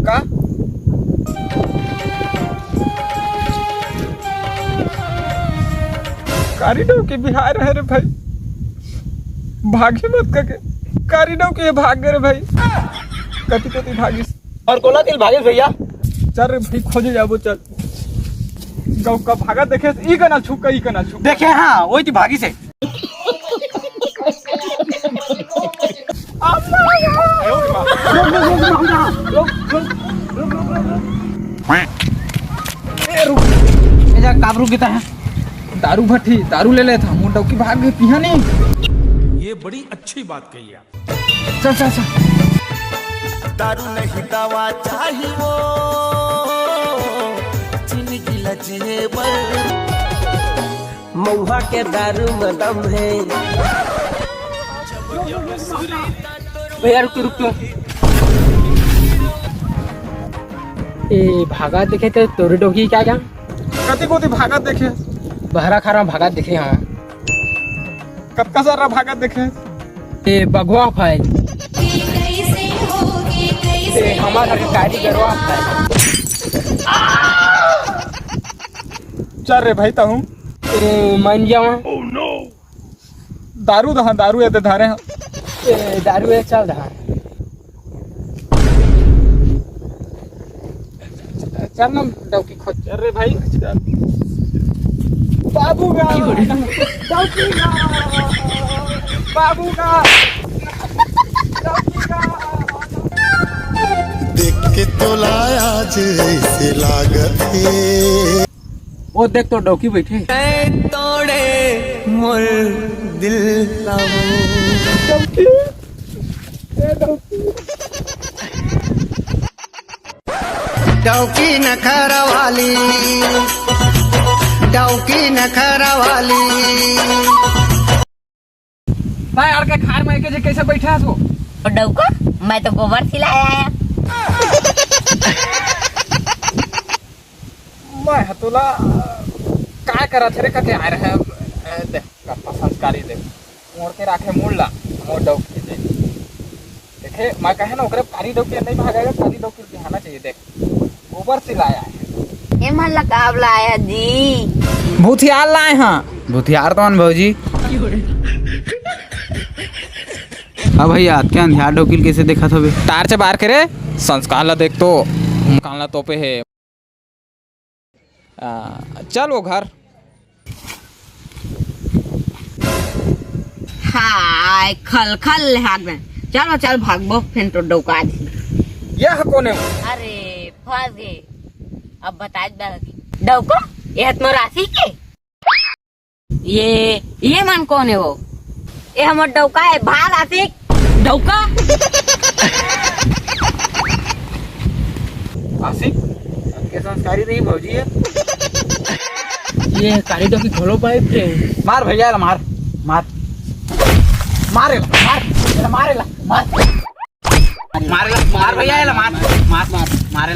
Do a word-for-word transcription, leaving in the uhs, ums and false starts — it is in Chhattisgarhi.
का? कारी डौकी बिहार है रे भाई, भागी मत कके। कारी डौकी भाग गे रे भाई, कति कति भागिस। और कोला तिल भागिस भैया। चल रे भाई, खोजे जाबो, चल। गाँव का भागा देखे, ई कना छुप का, ई कना छुप। देखे, हाँ, वही तो भागिस हे। ए, रुक। ए, जा, काबर रुक गे तैं? दारू भट्टी, दारू ले लेथंव, मोर डौकी भाग गे, पीहा नहीं। ये बड़ी अच्छी बात कही आप। चल, चल, चल। दारू नहीं दवा चाही वो, जिंदगी ल जिए बर। महुआ के दारू में दम है। भैया, रुक तो, रुक तो। ए, भागा देखे तो तोरे डौकी का क्या? कति कोती भागा देखे? बहरा खार में भागा देखे, हाँ। कतका सारा भागा देखे? ए, बघवा भाई। ए, हमार घर के कारी गरवा भाई। चल रे भाई, तहूँ। ए, मान जावा। दारू दहा, दारू ये दे धारे हाँ। ए, दारू ये चल दहा। चल ना, डौकी खोज। अरे भाई, चल। बाबू गा, डौकी गा, बाबू गा, डौकी गा। देख के तोला आज ऐसे लागत हे। वो देख तो डौकी बैठे। तोड़े मोर दिल ला वो। डौकी। ए डौकी। डौकी नखरा वाली, डौकी नखरा वाली। भाई, आड़ के खार में के जे कैसे बैठा है तू? डौका, मैं तो गोबर सिलाया आया। मैं ह तोला काय करत हे रे कथे आय रहे। ए, देख, कत्ता संस्कारी देख। मोड़ के राखे मुड़ ला, मोर डौकी दे। देखे, मैं कहे ना, ओकरे कारी डौकी नहीं भागेगा, कारी डौकी बिहाना चाहिए। देख, गोबर सिलाया है। ए मन ला काब लाया जी? भूथियार लाए हाँ। भूथियार तो मन भौजी। अब भैया, अतके अंधियार डौकी ल कैसे देखत हवे? टार्च बार के रे, संस्कार ला देख तो, कान ला तोपे हे। आ, चल वो घर। हाय, खल खल ले हाथ में। चल, चल, भागबो, फेन तो डौका दी। यह कोने हो? अरे, फंस गए। अब बता दे। डौका? ये हाथ में राशि के? ये, ये मन कोन हे वो? ये हमर डौका हे, भाग आशिक। डौका? आशिक, के संस्कारी नहीं भौजी है। ये कारी डौकी घलो बाइप रे। मार भैया, ला मार, मार, मार, मार, मार, मार, मार। मार, मार भैया, ला मार, मार, मार, मार।